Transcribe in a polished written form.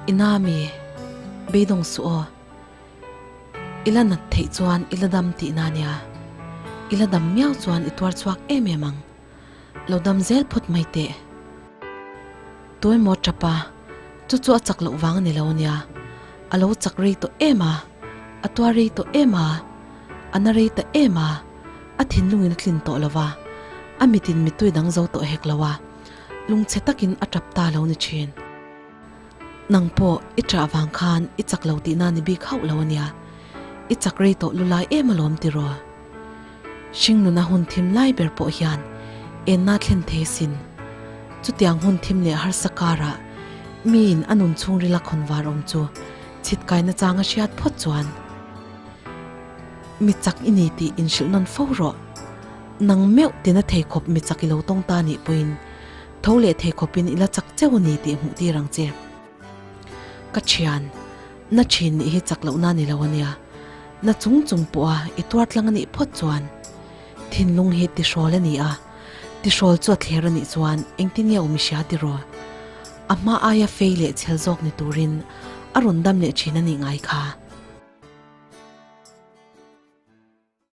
I na mi, beidawng suh aw. I la nat theih chuan i la dam tihna nia. I la dam miau chuan i tuar chhuak em em ang. Lo dam zel phawt mai teh. Tuemaw tap a, chu chu a chak loh vang a ni lo nia. A lo chak rei tawh em a, a tuar rei tawh em a, a na rei ta em a, a thinlungin a tlin tawh lo va, a mitin mittui dang zo tawh hek lo a, lungchhe takin a tap ta lo ni thin. Nang pawh i ṭah vang khan i chak lo tihna ni bik hauh lo ania, i chak rei tawh lu lai em alawm tiraw? Hringnuna hun thim lai ber pawh hian enna thlen thei sin. Chutiang hun thim leh harsa karah miin a nun chhungrila khawnvar awm chu chhitkaina chang a hriat phawt chuan mi chak i ni tih inhrilh nawn fo rawh. Nang meuh tina thei khawp mi chak i lo tawng ta nih pawhin Tho leh thei khawpin i la chak cheu a ni tih hmuh tir ang che. Ka thian, na thin nih hi chak lohna ni lo a nia. Na chung chung pawha i tuar tlang a nih phawt chuan thinlung hi tihrawl a ni a, tihrawl chu a thler a nih chuan engtin nge awm i hria tiraw? A hma aia fei leh chhel zawk ni turin a rawn dam leh thin a nih ngai kha.